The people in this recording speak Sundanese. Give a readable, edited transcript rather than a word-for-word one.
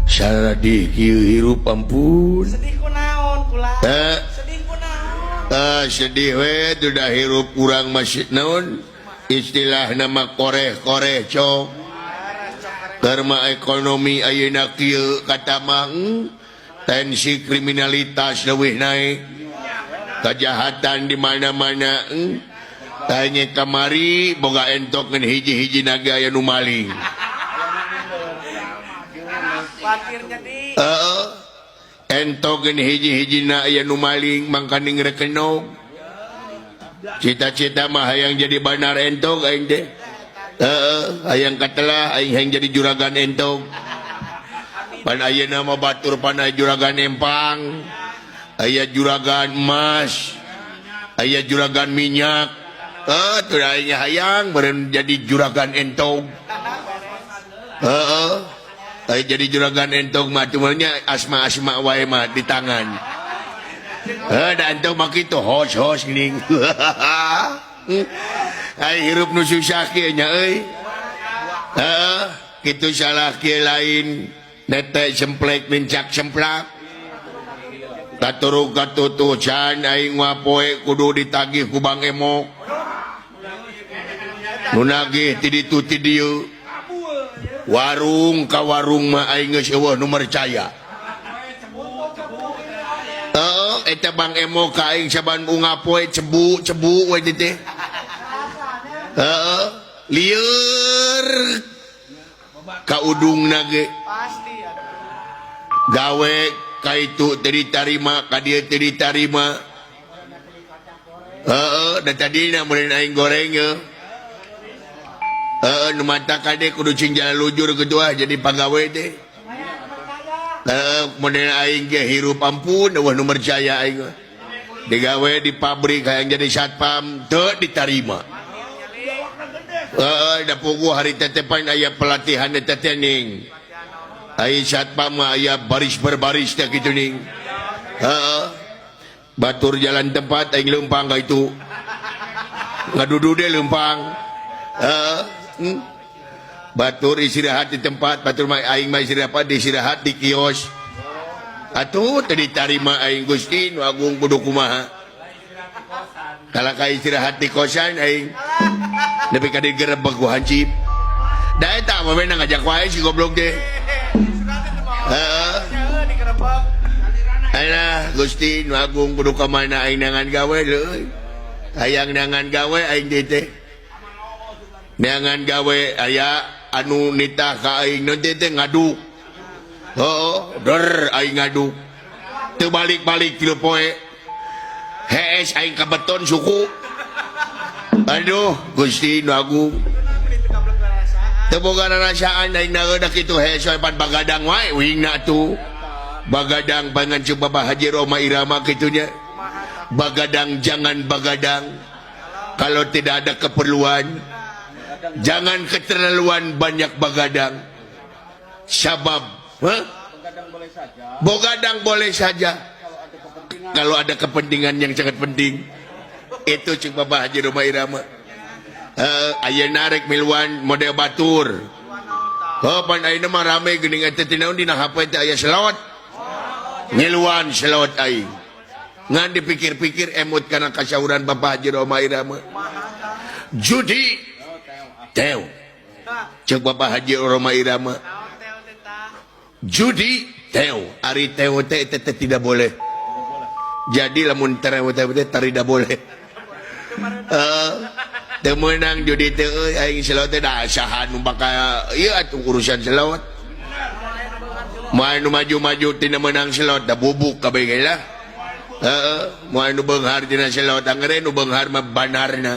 Saradih kieu hirup, ampun. Sedih ku naon kula? Eh. Sedih ku naon? Ah, sedih we sudah hirup kurang masih naon istilah nama koreh-koreh cok karma ekonomi ayeuna kieu kata mah, tensi kriminalitas leuwih naik, kejahatan di mana-mana. Tanya kamari boga entok ngan hiji-hiji naga aya nu maling. Khawatir jadi. Heeh. Entok ngan hiji-hiji na aya nu maling, mangkaning rekenog. Cita-cita mah hayang jadi banar entog aing teh. Heeh, hayang katelah aing hayang jadi juragan entog. Pan ayeuna mah batur pan aya juragan empang, aya juragan emas, aya juragan minyak. Eh, tuh aing hayang meureun jadi juragan entog. Heeh. Aya jadi juragan entog mah nya asma-asma wae mah di tangan. Heuh, da entog mah kitu hos-hos geuning. Ai hirup nu susah kieu nya euy. Heeh, kitu salah kieu lain netek semplek nincak semplak. Katurug katutucan aing mah poe kudu ditagih ku Bang Emok. Nu nagih ti ditu ti dieu. Warung ka warung mah aing geus euweuh nu percaya. Heeh, eta Bang Emok ka aing saban unggal poe cebu cebu we teh. Heeh, lieur ka udungna ge. Pasti aduh. Gawe ka itu teu ditarima, ka dieu teu ditarima. Heeh, da tadina meureun aing goreng ye. Heeh, nu mata kade kudu cing jalan lujur kitu ah jadi pagawe teh. Heeh, model aing ge hirup ampun euweuh nu percaya aing mah. Digawe di pabrik hayang jadi satpam teu ditarima. Heeh, da puguh hari tetepan aya pelatihan eta teh ning. Ai satpam mah aya baris berbaris teh kitu ning. Heeh. Batur jalan tempat aing leumpang ka itu. Ngadudu deh leumpang. Heeh. Batur istirahat di tempat, batur mah aing mah istirahat di istirahat di kios. Atuh teu ditarima aing, Gusti nu Agung, kudu kumaha. Kalau ka istirahat di kosan aing nepi ka digerebek ku hansip. Da eta mah beunang ngajak wae si goblok teh. Heeh. Digerebek. Alah Gusti nu Agung, kudu ka mana aing neangan gawe leuy. Hayang neangan gawe aing teh teh. Neangan gawe aya anu nitah ka aing nu teh teh ngaduk. Heeh, der aing ngaduk. Teu balik-balik 3 poe. Hees aing ka beton suku. Aduh, Gusti nu Agung. Teu boga rarasaan aing na kitu hees we pan bagadang wae wingna tuh. Bagadang pangan coba Bapak Haji Rhoma Irama kitunya. Bagadang jangan bagadang. Kalau tidak ada keperluan, jangan keterlaluan banyak bagadang. Sabab, huh? Bogadang boleh saja. Kalau ada kepentingan yang sangat penting. Itu cek Bapak Haji Rhoma Irama. Ayeuna rek miluan model batur. Oh, pan ayeuna mah rame geuning eta teh naon dina HP teh aya selawat. Ngiluan selawat aing. Ngan dipikir-pikir emut kana kasauran Bapak Haji Rhoma Irama. Judi teu. Cek Bapak Haji Rhoma Irama. Judi teu. Ari teu teh teh teh tidak boleh. Jadi lamun tereu teh teh tidak boleh. Eh, teu meunang judi teh euy aing selawat teh da saha nu bakal ieu atuh urusan selawat. Moal nu maju-maju tina meunang selawat da bubuk kabeh ge lah. Heeh, moal nu beunghar tina selawat angere nu beunghar mah banarna.